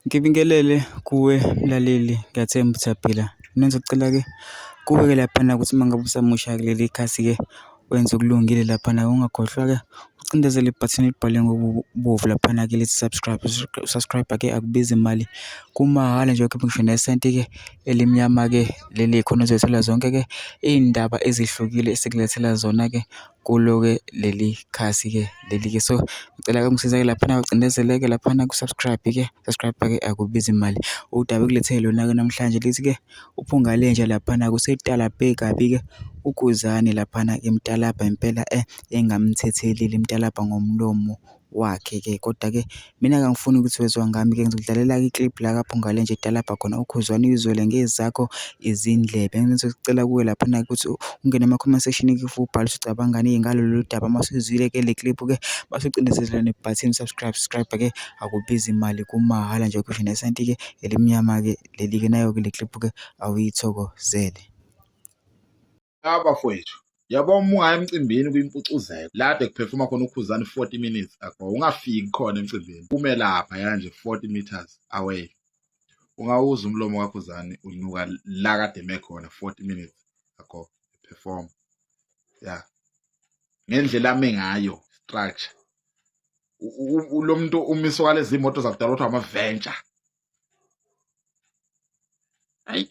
Ngibingelele kuwe mlaleli, ngiyathemba ukuthi uyaphila. Mina ngizocela-ke kuwe-ke laphana ukuthi uma ngabe usamusha kuleli khasi-ke wenze okulungile laphana, ungakhohlwa-ke ucindezele ibhathini elibhalwe ngokubomvu laphana-ke lithi subscribe. Subscribe-ke akubizi imali, kumahhala nje, ukhiphe ngisho nesenti-ke elimnyama-ke leli khona uzothola zonke-ke iy'ndaba ezihlukile esikulethela zona-ke kulo-ke leli khasi-ke leli-ke. So ngicela-ke ungisiza-ke laphana ucindezele-ke laphana ku-subscribe-ke, subscribe-ke akubizi imali. Udaba ekulethele lona-ke namhlanje lithi-ke uPhungalenja laphana kusetalabhe kabi-ke uKhuzani laphana etalabha impela engamthethelile italabha ngomlomo wakhe-ke. Kodwa-ke mina angifuni ukuthi wezwa ngami-ke, ngizokudlalela-ke ikliphu la kaPhungalenja etalabha khona uKhuzani uyizwele ngezakho izindlebe. Ngizocela kuwe laphana ukuthi ungene ema-comment section-ke ubhale ukuthi ucabangani ngalolu daba. Mase uzwile-ke le kliphu-ke base ucindezela nebhathini subscribe-ke akubizi imali, kumahhala nje, ukhiphe nesenti-ke elimnyama-ke leli-ke. Nayo-ke le kliphu-ke awuyithokozele. Bafowethu, yabo uma ungaya emcimbini kwimpucuzeko la kade kuphefuma khona uKhuzani 40 minutes ago, ungafiki khona emcimbini, ume lapha yanje 40 meters away, ungawuza umlomo kaKhuzani unuka la kade eme khona 40 minutes ago perform. Ya ngendlela ame ngayo structure, lo muntu umiso walezi moto zakudala othiwa ama-venture. Hayi,